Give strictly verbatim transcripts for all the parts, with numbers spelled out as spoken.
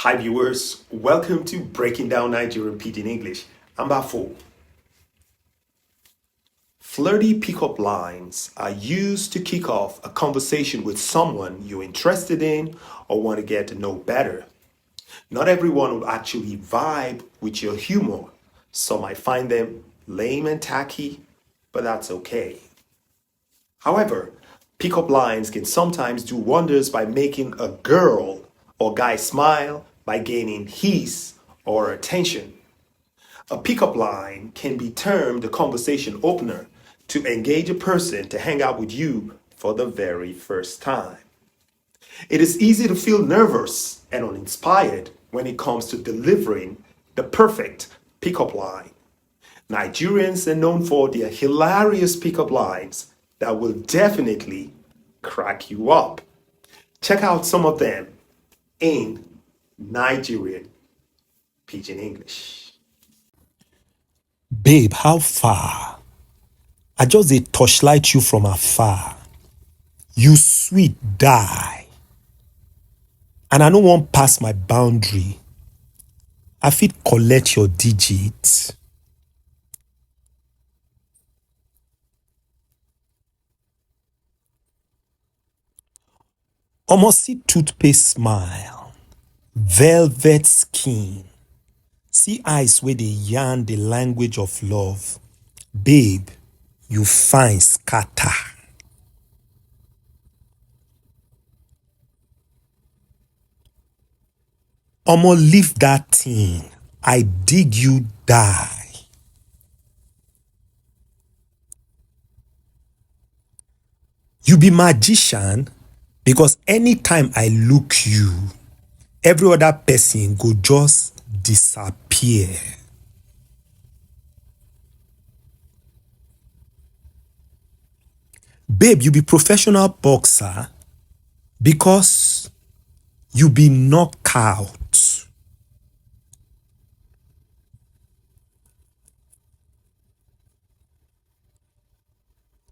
Hi viewers, welcome to Breaking Down Nigerian Pidgin English. I'm Bafo. Flirty pickup lines are used to kick off a conversation with someone you're interested in or want to get to know better. Not everyone will actually vibe with your humor. Some might find them lame and tacky, but that's okay. However, pickup lines can sometimes do wonders by making a girl or guy smile by gaining his or her attention. A pickup line can be termed a conversation opener to engage a person to hang out with you for the very first time. It is easy to feel nervous and uninspired when it comes to delivering the perfect pickup line. Nigerians are known for their hilarious pickup lines that will definitely crack you up. Check out some of them in Nigerian Pidgin English. Babe, how far? I just dey torchlight you from afar. You sweet die. And I no wan pass my boundary. I fit collect your digit. Omo, see toothpaste smile, velvet skin, see eyes wey dey yarn the language of love. Babe, you fine scatter. Omo, leave that thing. I dig you die. You be magician because anytime I look you, every other person go just disappear. Babe, you be professional boxer because you be knockout.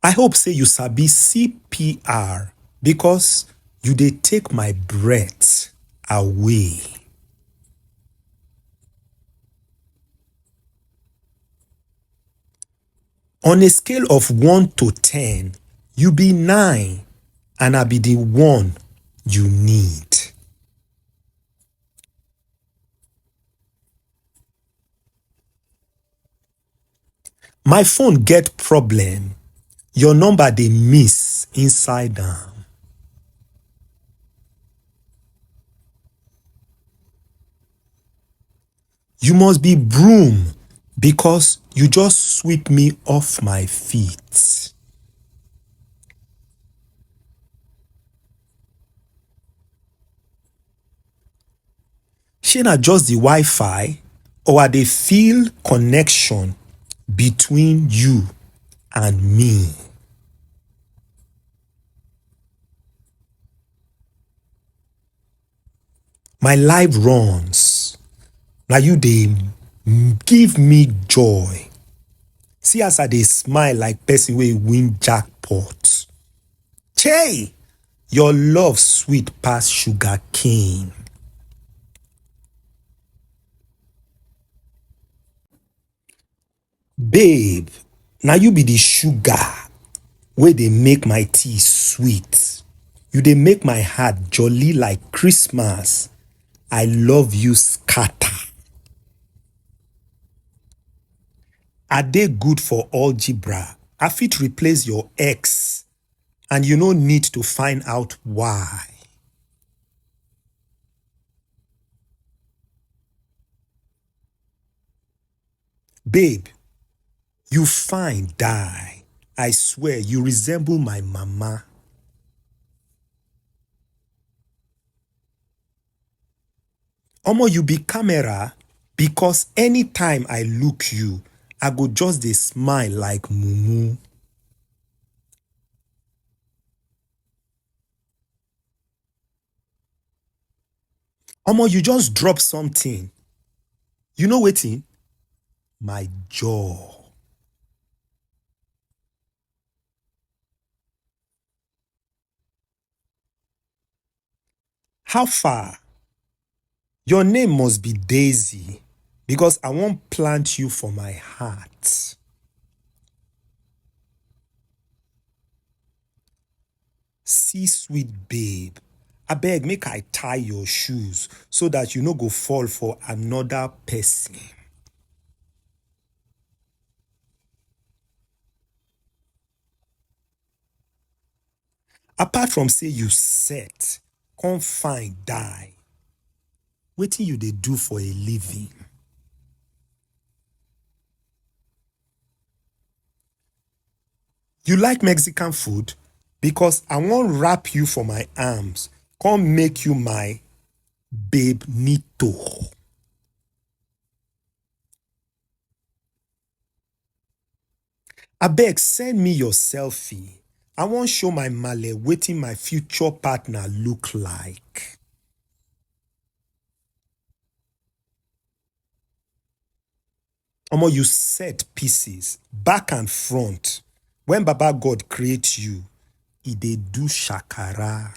I hope say you sabi C P R because you dey take my breath away. On a scale of one to ten, you be nine and I be the one you need. My phone get problem. Your number dey miss inside am. You must be broom because you just sweep me off my feet. Shey na just the Wi-Fi or I dey feel connection between you and me? My life runs. Na you dey give me joy. See as I dey smile like person wey win jackpot. Chey! Your love sweet pass sugar cane. Babe, na you be the sugar wey dey make my tea sweet. You dey make my heart jolly like Christmas. I love you scatter. I dey good for algebra. I fit replace your ex and you no need to find out why. Babe, you fine die. I swear you resemble my mama. Omo, you be camera because anytime I look you, I go just dey smile like mumu. Omo, you just drop something. You know wetin? My jaw. How far? Your name must be Daisy because I wan plant you for my heart. See sweet babe, abeg make I tie your shoes so that you no go fall for another person. Apart from say you set, come fine die, wetin you dey do for a living? You like Mexican food? Because I wan wrap you for my arms, come make you my babe nito. Abeg send me your selfie. I wan show my male wetin my future partner look like. Omo, you set pieces, back and front. When Baba God create you, e dey do shakara.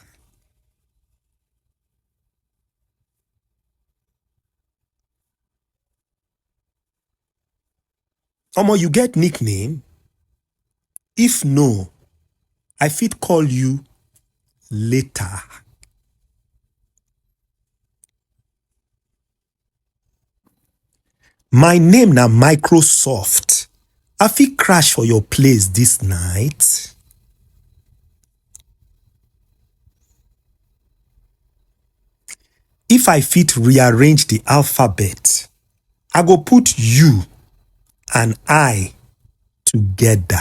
Omo, you get nickname? If no, I fit call you later. My name na Microsoft. I fit crash for your place this night. If I fit rearrange the alphabet, I go put you and I together.